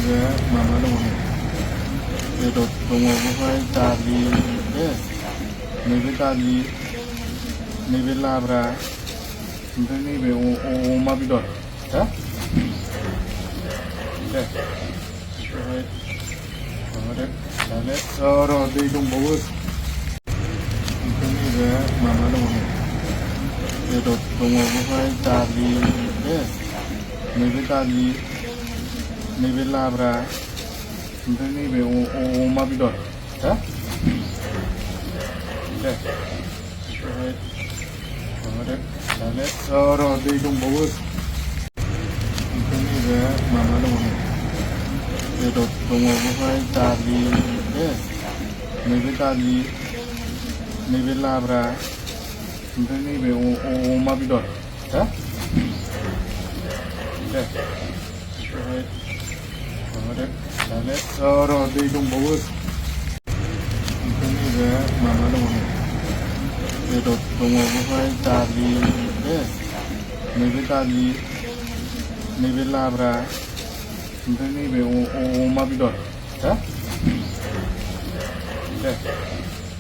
नैबे माबा दङ नै बेदर दङ बेवहाय दालि दे नैबे दालि नैबे लाब्रा ओमफ्राय नैबे अमा बेदर हो दे बेखौहाय माबादो जानो र' दै दंबावो ओमफ्राय नैबे माबा दङ नै बेदर दङ बेवहाय दालि दे नैबे दालि नैबे लाब्रा ओमफ्राय नैबे अमा बेदर हो दे बेखौहाय माबादो जानो र' दै दंबावो ओमफ्राय नैबे माबा दङ नै बेदर दङ बेवहाय दालि दे नैबे दालि नैबे लाब्रा ओमफ्राय नैबे अमा बेदर हो दे बेखौहाय माबादो जानो र' दै दंबावो ओमफ्राय नैबे माबा दङ नै बेदर दङ बेवहाय दालि दे नैबे दालि नैबे लाब्रा ओमफ्राय नैबे अमा बेदर हो दे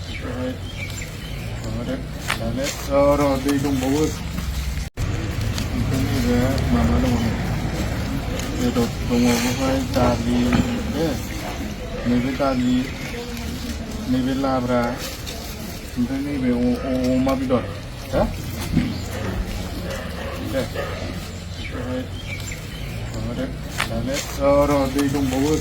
बेखौहाय माबादो जानो र' दै दंबावो ओमफ्राय नैबे माबा दङ नै बेदर दङ बेवहाय दालि दे नैबे दालि नैबे लाब्रा ओमफ्राय नैबे अमा बेदर हो दे बेखौहाय माबादो जानो र' दै दंबावो